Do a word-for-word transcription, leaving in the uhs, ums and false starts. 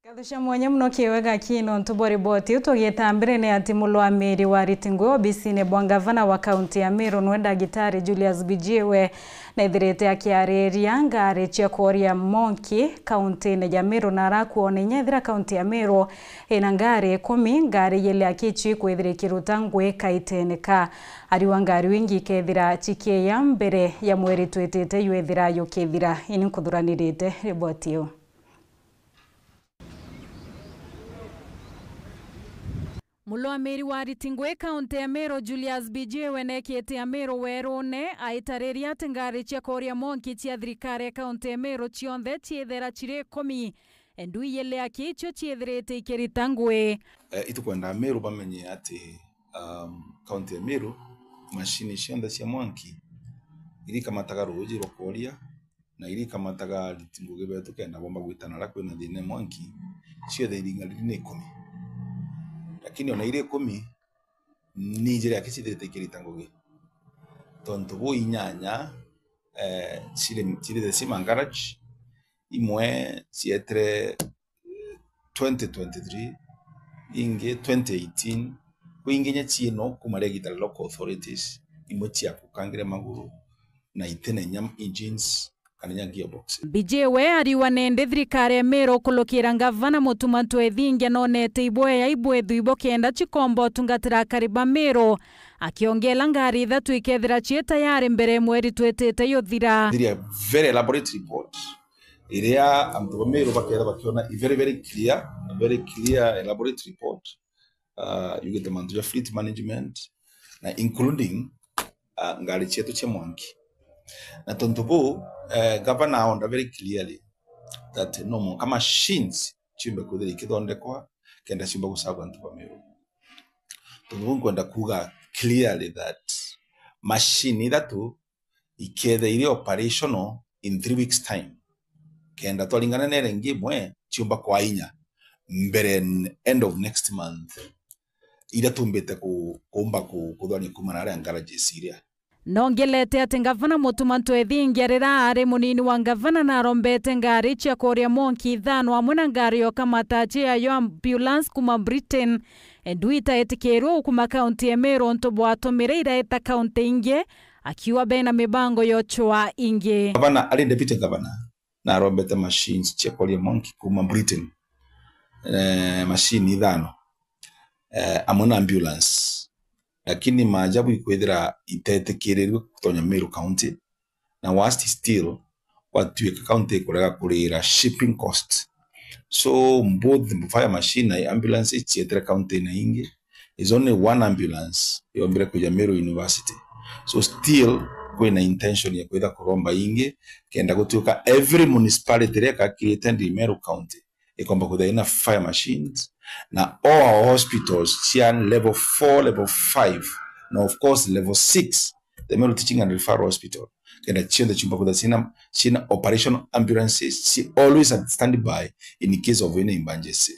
Ngatho cia mwanya mono kiwega ki nontu bwa riboti iu. Tugieta mbere ni ati mulwamiri wa ariti ngui obisine bwa ngavana wa kaunti ya Meru nwe Ndagitari Julius Bijiwe nethirite akiariria ngari cia kworia monki kauntine ya Meru na arakuona inya ethira kaunti ya Meru ina ngari ikumi, ngari ijiri aki icio ikwithira ikiruta ngui kaitene ka ariwa ngari wingi ikethira cikiya mbere ya mweri twitite jwethira jukithira. Ini nkuthuranirite riboti iu. Mulwamiri wa ariti ngui kaunti ya Meru Julius Bijiwe nekite Ameru werune aitariria ati ngari cia kworia monki cia thirikari ya kaunti ya Meru cionthe ciithira ciri ikumi. Endu ijiri aki icio ciithirite ikirita ngui. Eh, itukwenda Ameru bamenye ati, um, kaunti ya Meru, macini cionthe cia mwanki iria ikamataga ruuji rwa kworia na iria ikamataga ariti ngugi betu kenda bomba gwitana aria kwina thina e mwanki, ciothe iringa riri ni ikumi. Lakini ona iri ikumi, ni ijiri aki cithirite ikirita ngugi. Tontu buu inyanya, eh, ciri, cirite cima garage, imwe cietire twenty twenty-three, ingi twenty eighteen, kwi ingi inya ciino kuma ria igita ria local authorities, imwe ciakukangire maguru, na itina inya engines, kana inya gearbox. Bijiwe ariwa nindi thirikari ya Meru kulukira ngavana Mutuma Ntwethingia nonete ibwea ibwethu ibo kenda cikomba utungatira akari ba Meru, akiongela ngari ithatu ikethira cii tayari mbere ya mweri twitite juthira. They are very elaborate report. Iria antu ba Meru bakethira bakiona i very, very clear, a very clear elaborate report, uh, yugite mantu ja fleet management, na including, uh, ngari cietu cia mwanki. Na tontu buu, eh, governor aonda very clearly that no mwanka machines ciumbe kwithira ikithondekwa kenda ciumba gucagwa antu ba Meru. Tontu buu nkwenda kuuga clearly that machine ithatu ikethira iri operational in three weeks time. Kenda twaringana na iria ingi imwe ciumba kwa inya mbere n-, end of next month, iria tumbite ku-, kuumba ku-, kuthwania kuuma na aria garages iria. Nongelete ati ngavana Mutuma Ntwethingia riria ari munini wa ngavana narombete ngari cia kworia mwanki ithano amwe na ngari ya ukamata aciayo ambulance kuma Britain. Endu itaitikirwe ukuma kaunti ya Meru untu bwatumire iraeta kaunti ingi, akiuga bena mibango ya ucwaa ingi. Gavana ari deputy governor, narombete machines cia kworia mwanki kuma Britain, eh, machine ithano, eh, amwe na ambulance. Lakini maajabu ikwithira itetikirirwe gutonya Meru County, na worst still, gwatuika county ikurega kurira shipping cost. So both fire machine na ambulance icietire county na ingi, is only one ambulance yombire kuja Meru University. So still kwina intention ya kwitha kuromba ingi, kenda gutuika every municipality iria ikakirite ndi Meru County ikomba kwitha ina fire machines, na all our hospitals cia level four, level five, na of course level six, the Meru Teaching and Referral Hospital, kenda cionthe ciumba kwitha cina, cina operational ambulances, ci always at standby in case of any emergencies.